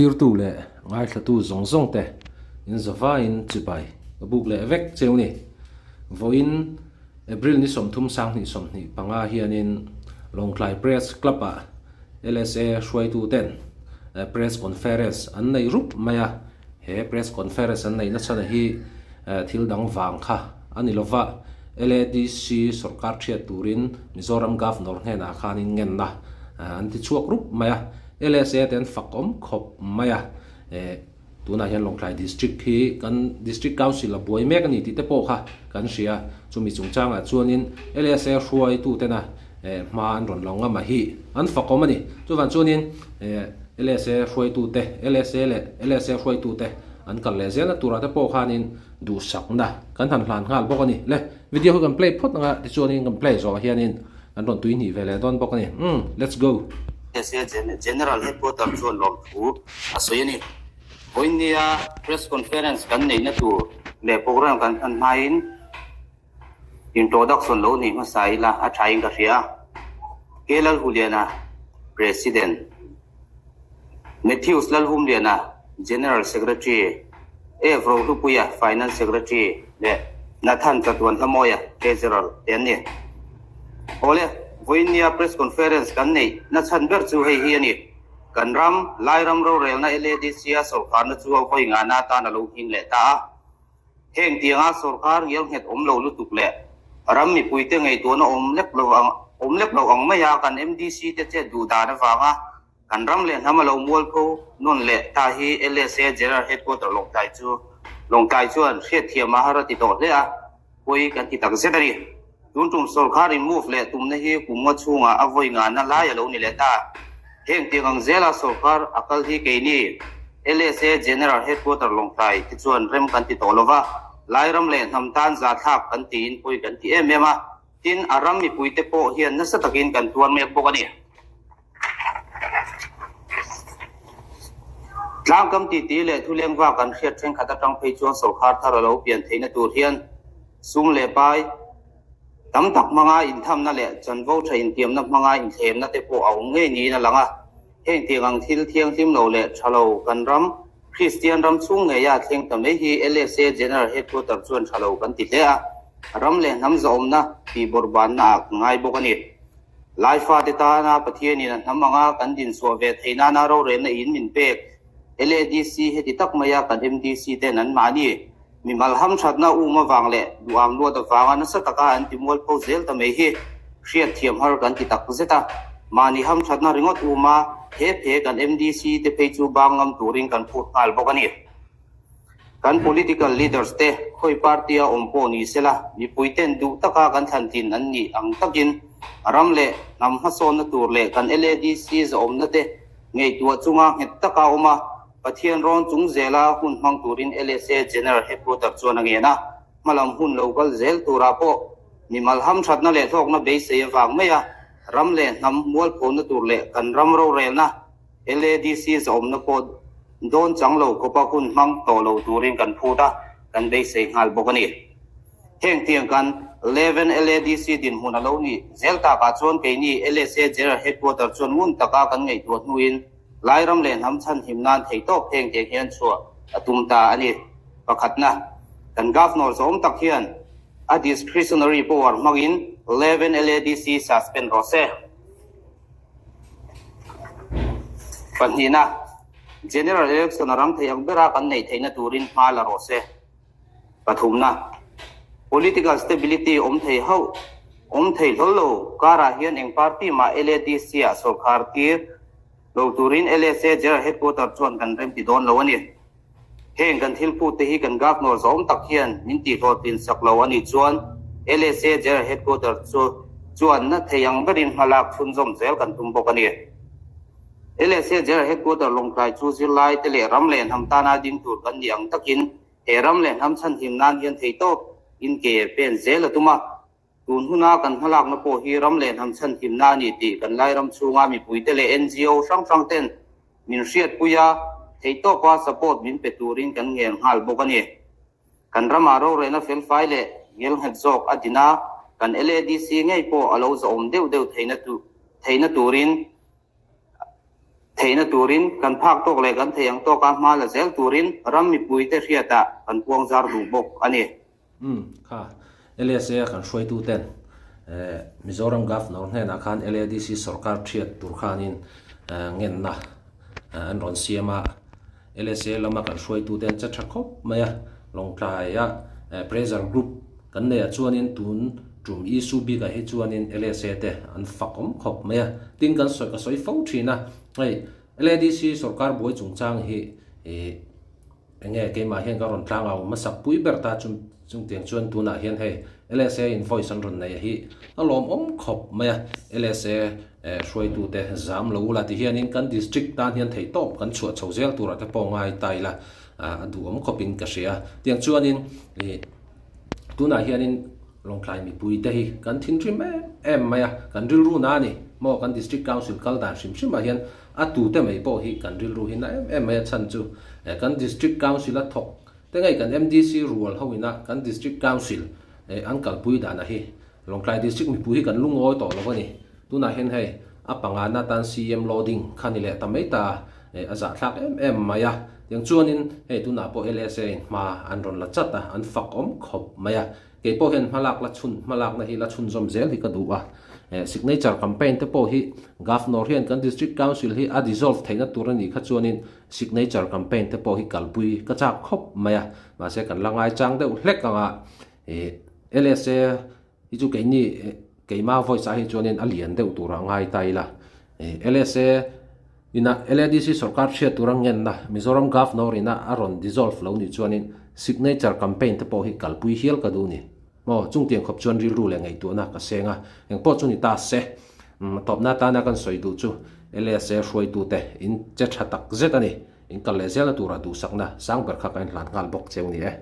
Thirtu leh ngaithlatu zawng zawng te in zavaiin chibai ka buk leh vek cheu ni. Vawiin April ni 30 2025 hianin Lawngtlai Press Club ah LSA hruaitu ten Press Conference an nei rup mai a, he Press Conference an neihna chhan hi thil dang vang kha a ni lova, LADC sorkar thiat turin Mizoram Governor hnenah khanin ngenna an ti chhuak rup mai a. LSA te an fak awm khawp mai a, eh tunah hian Lawngtlai District hi kan District Council a buai mek a ni tih te pawh kha kan hria, chumi chungchangah chuanin LSA hruaitu tena eh hma an rawn lo ngam a hi an fak awm a ni. Chuvang chuanin eh LSA hruaitu te, LSA leh LSA hruaitu te an kal leh zelna turah te pawh khanin duhsakna kan han hlan nghal bawk a ni. Le video hi kan play phawt anga tichuanin kan play zawhah hianin An rawn tui hnih ve leh dawn bawk a ni. Umm, let's go! SA General Headquarter chuan lawmthu a sawi a ni. Vawinia Press Conference kan neihna tur leh program kan hman hmain introduction lo nei hmasa ila a thain ka hria a. K Lalhuliana, President, Matthews Lalhumliana, General Secretary, F Rohlupuia, Finance Secretary leh Nathan Chatuanhlamawia, Treasurer te an ni. Awle, vawiinnia Press Conference kan neih na chhan ber chu hei hi a ni. Kan ram, Lairam rorelna LADC-a sawrkharna chu a vawi ngana atan a lo nghing leh ta a. Heng tianga sawrkar ngelnghet awm lo lutuk leh ram mipuite ngaihtuahna awm lek lo ang awm lek lo ang maia kan MDC te chet duh dan avanga kan ram leh hnam a lo mualpho nawn leh ta hi LSA General Headquarter Lawngtlai chu Lawngtlai chuan hriatthiam a har a ti tawh hle a, pawi kan ti tak zet a ni. Tun tum sawrkar in move leh tumna hi kum nga chhungah a vawi ngana lai a lo ni leh ta. Heng tiang ang zela sawrkar a kal hi keini LSA General Headquarter Lawngtlai te chuan rem kan ti tawh lova, Lairam leh hnam tan zathlak kan tiin pawi kan ti em em a, tin a ram mipuite pawh hian nasa takin kan tuar mek bawk a ni. Tlangkam titi leh thulengva kan hriat thenkhat atang phei chuan sawrkar thar a lo pian theihna tur hian sum leh pai tam tak hmanga inthamna leh chanvo tha intiamna hmanga inthlemna te pawh a awm ngei niin a lang a. Heng tiang ang thil thianghlim lo leh tha lo kan ram, Kristian ram chhung ngeia thleng ta mai hi LSA General Headquarter chuan tha lo kan ti hle a, ram leh hnam zahawmna tih bawrhbanna ah ka ngai bawk a ni. Laifate tana Pathianin a hnam anga kan dinchhuah ve theih nana rorelna in min pek LADC heti tak maia kan MDC ten an mahni mimal hamthatna um avang leh duham luat avanga nasa taka an ti mualpho zel ta mai hi hriatthiam har kan ti tak zet a. Mahni hamthatna ringawt uma he phe kan MDC te phei chu bang ngam turin kan phut nghal bawk a ni. Kan political leaders te khawi party a awm pawh ni sela, mipui ten duh taka kan thlan tlin an nih ang takin ram leh hnam hmasawnna tur leh kan LADC zawhawmna te ngaihtuah chunga nghet taka awm a, Pathian rawn chung zela hun hmang turin LSA General Headquarter chuan a ngen a, hmalam hun lo kal zel turah pawh mimal hamthatna leh hlawkna beisei avang mai a, ram leh hnam mualphona tur leh kan ram rorelna LADC zawhawmna pawh dawn chang lo khawpa hun hmang tawh lo turin kan phut a, kan beisei nghal bawk a ni. Heng tiang kan Leven LADC dinhmun a lo nih zel takah chuan keini LSA General Headquarter chuan ngun taka kan ngaihtuah hnuin Lairam leh hnam chhanhim nan theihtawp heng tiang hian chhuah a tum ta a ni. Pakhatna, kan Governor zawm tak hian a discretionary power hmangin Leven LADC suspend rawh se. Pahnihna, General Election a rang thei ang bera kan neih theihna turin hma la rawh se. Pathumna, Political stability awm thei hauh awm thei hlawl lo karah hian eng party mah LADC-ah sawrkhar tir lo turin LSA General Headquarter chuan kan remti dawn lo a ni. Heng kan thil phut te hi kan Governor zawm tak hian min tihhlawhtlin sak lo a nih chuan LSA General Headquarter chu chuan na thei ang berin hmalak chhunzawm zel kan tum bawk a ni. LSA General Headquarter Lawngtlai chu zirlai te leh ram leh hnam tana ding tur kan nih ang takin he ram leh hnam chhanhim nan hian theihtawp in ke pen zel a tum a. Tun huna kan hmalakna pawh hi ram leh hnam chhanhimna a ni tih kan Lairam chhunga mipuite leh NGO hrang hrang ten min hriatpui a, theihtawpa support min pe turin kan ngel nghal bawk a ni. Kan ramah rorelna felfai leh ngelnghet zawk a din a, kan LADC ngei pawh a lo zahawm deuh deuh theihna turin. Theihna turin, kan phak tawk leh kan theih ang tawka hma la zel turin ram mipuite hriatah kan puangzar duh bawk a ni. Umm, kha LSA a kan hruaituten Mizoram Governor hnenah khan LADC sorkar thiat tur khanin ngenna an rawn siam a. LSA lama kan hruaitute an che tha khawp mai a, Lawngtlaia Pressure Group kan nei ah chuanin tun tum issue bikah hi chuanin LSA te an fak awm khawp mai a, tin kan sawi ka sawi fo thin a, hei LADC sorkar buai chungchang hi ih enge keimah hian ka rawn tlang au hmasak pui ber ta chung chungtiang chuan tunah hian hei LSA in voice an rawn nei a hi a lawmawm khawp mai a, LSA Hruaitute zam lo ula ti hianin kan district tan hian theihtawp kan chhuah chho zel turah te pawh ngai ta ila a duhawm khawpin ka hria. Tiang chuanin ih tunah hianin Lawngtlai mipuite hi kan thinrim em em mai a, kan rilru na a ni maw kan district council kal dan hrim hrimah hian a tute mai pawh hi kan rilru hi na em em mai a chhan chu kan district council a thawk te ngei kan MDC rual ho ina kan district council an kalpui danah hi Lawngtlai District mipui hi kan lungawi tawh lo a ni. Tunah hian hei a pangana tan CM loading kha ni leh ta mai ta a zahthlak em em mai a. Tiang chuanin hei tunah pawh LSA in hma an rawn la chat a, an fak awm khawp mai a. Kei pawh hian hmalak la chhun hmalakna hi la chhunzawm zel hi ka duh a. Signature campaign te pawh hi Governor hian kan District Council hi a dissolve theihna tur a nih kha chuanin signature campaign te pawh hi kalpui ka chak khawp mai a. Mahse kan la ngaichang deuh hlek ang a. LSA hi chu keini keima voice ah hi chuanin a lian deuh turah ngai ta ila. LSA ina LADC sorkar hriat tura ngenna Mizoram Governor ina a rawn dissolve lo nih chuanin signature campaign te pawh hi kalpui hial ka duh ni. Maw chungtiang khawp chuan rilru leh ngaihtuahna ka seng a, engpawh chu ni ta se. Tawpna atana kan sawi duh chu LSA hruaitute in che tha tak zet a ni. In kal leh zelna turah duhsakna sang ber kha ka inhlan nghal bawk cheu ni e.